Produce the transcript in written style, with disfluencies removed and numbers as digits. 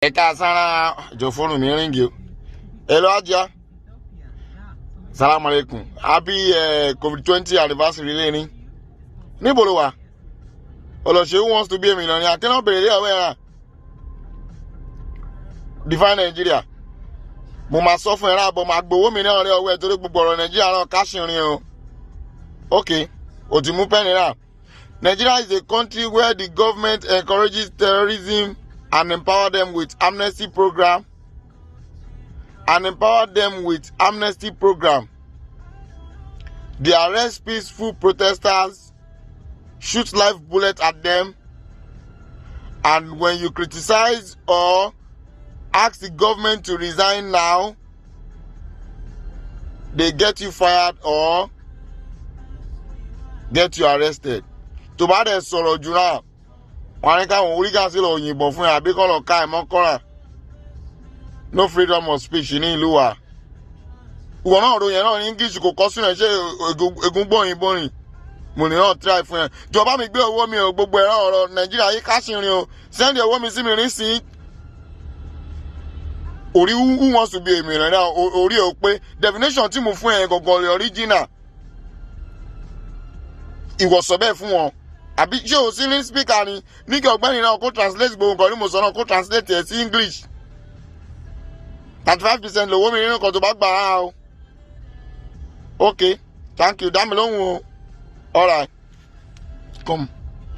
Ẹ̀ka sára jọ, fóònù mi ring o. Hello, Ajia. Salam alaikum. Happy COVID 20 anniversary lẹ́ni. Níbo ló wà? Olùṣe Who Wants to Be a Millionaire. Kí ló bèrè lé ọ̀wẹ́ rà? Define Nigeria. Mo máa sọ fún ẹ ráàbọ̀, máa gbowó mi náà rí ọwọ́ ẹ torí gbogbo ọ̀rọ̀ Nàìjíríà náà káṣìírin o. Ok, o ti mú pẹ́ẹ́nì náà. Nigeria is a country where the government encourages terrorism and empower them with amnesty program and empower them with amnesty program. They arrest peaceful protesters, shoot live bullets at them, and when you criticize or ask the government to resign now, they get you fired or get you arrested. Tó bá dẹ̀ sọ̀rọ̀ jù náà, wọ́n á ní káwọn hooligans lọ yìnbọn fún ẹ àbí kọ́ lọ ká ẹ̀ mọ́ kọ́ra. No freedom of speech ní ìlú wa. Ìwọ náà ròyìn náà ní English, kò kọ́ sínú ẹ̀. Ṣé egungun òyìnbó rìn mo ní náà try fún ẹ. Jọba mi gbé owó mi o. Gbogbo ẹ̀rọ ọ̀rọ̀ Nàìjíríà yìí káṣírin o. Send owó mi sí mi rí sí orí Who Wants to Be a Millionaire. Orí ò pé definition tí mo fún ẹ gangan rẹ original. Ìwọ sọ bẹ́ẹ̀ fún wọn àbí ṣé o sí ní speaker ni? Ní kí ọ̀gbẹ́ni náà kó translate gbogbo nǹkan ní mo sọ náà, kó translate ẹ̀ sí English. 35% lówó mi nínú kan tó bá gbà á o. Ok, thank you. Dá mi lóhùn o. Alright, come.